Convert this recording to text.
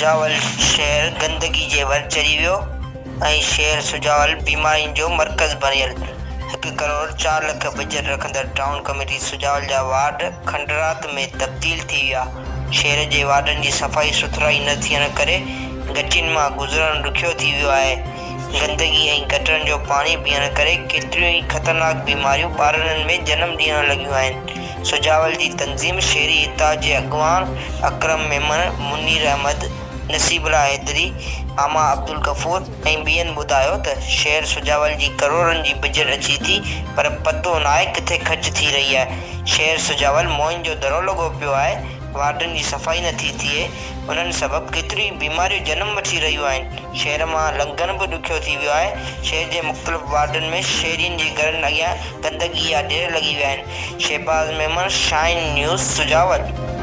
سجاول شهر گندگي جي ور چڙهي ويو ۽ شهر سجاول بيمارين جو مرڪز بڻيل. هڪ ڪروڙ چار لک بجيٽ رکندڙ ٽائون ڪميٽي سجاول جا وارڊ کنڊرات ۾ تبديل ٿي ويا. شهر جي وارڊن جي صفائي سٿرائي نه ٿيڻ ڪري گهٽين مان گذرڻ ڏکيو ٿي ويو آهي. گندگي ۽ گٽرن جو پاڻي بيهڻ ڪري ڪيتريون ئي خطرناڪ بيماريون ٻارڙن ۾ جنم ڏيڻ لڳيون آهن. سجاول جي تنظيم شهري اتحاد جي اڳواڻ اڪرم ميمڻ، منير احمد، نصيب الله حيدري، ماما عبدالغفور ۽ ٻين ٻڌايو ته شهر سجاول جي ڪروڙن جي بجيٽ اچي ٿي پر پتو ناهي ڪٿي خرچ ٿي رهي آهي، شهر سجاول موئن جو دڙو لڳو پيو آهي، وارڊن جي صفائي نٿي ٿئي، انهن سبب ڪيتريون ئي بيماريون جنم وٺي رهيون آهن، شهر مان لنگهڻ به ڏکيو ٿي ويو آهي، شهر جي مختلف وارڊن ۾ شهرين جي گهرن اڳيان گندگي جا ڍير لڳي ويا آهن، شهباز ميمڻ، شاهين نيوز، سجاول.